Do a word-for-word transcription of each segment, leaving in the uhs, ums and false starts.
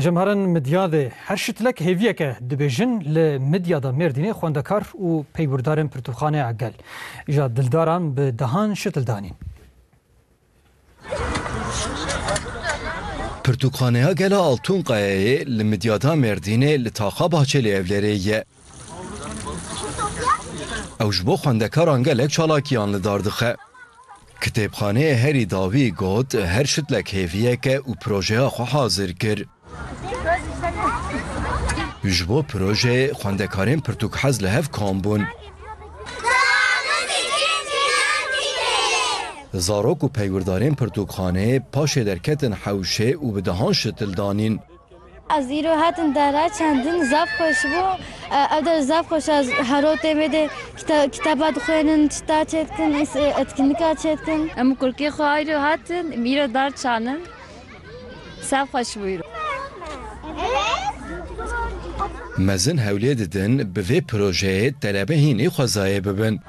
Ji em herin Midyadê her şitlek hêviyek e, dibêjin li Midyada Mêrdînê xwendekar û peywirdarên pirtûkxaneya gel ji dildaran bi dehan şitil danîn. Pirtûkxaneya Gela Altûnkayayê li Midyada Mêrdînê li taxa Bahçeli Evlerê ye. Ew ji bo xwendekaran gelek çalakiyan li dar dixe. Kitêbxaneyê herî dawî got, her şitlek hêviyek e û projeya xwe hazir kir. Ji bo projeyê xwendekarên pirtûkhez li hev kom bûn. Zarok û peywirdarên pirtûkxaneyê paşê derketin hewşê û bi dehan şitil danîn. Ez îro hatim dara çandin, zaf xweş bû. Ev der zaf xweş e, ez hero tê vê de kita-, kitaba dixwênin, tişta çêdikin, etkinlika çêdikin. Em kurkê xwe îro hatin, îro dar çandin. Zaf xweş bû îro. Mezin hewlê didin bi vê projeyê telebe hînî xwezayê bibin.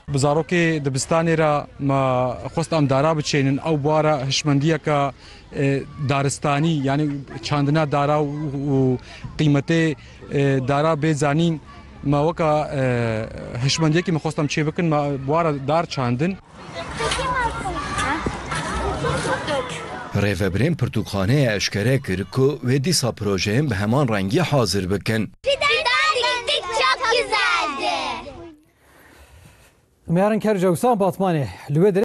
Bi zarokê dibistanê re me xwest em dara biçênin. Ew bi wara hişmendiyeke, e, daristanî, yanî çandina dara û, û qîmetê, e, dara bê zanîn. Me weka, e, hişmendiyekî me xwest em çê bikin, me bi wara dar çandin. Rêvebirên pirtûkxaneyê eşkere kir ku wê dîsa projeyên bi heman rengî hazir bikin. Fidan diktik, çok güzeldi. Em herin Kerca Wisa Batmanê. Li wê derê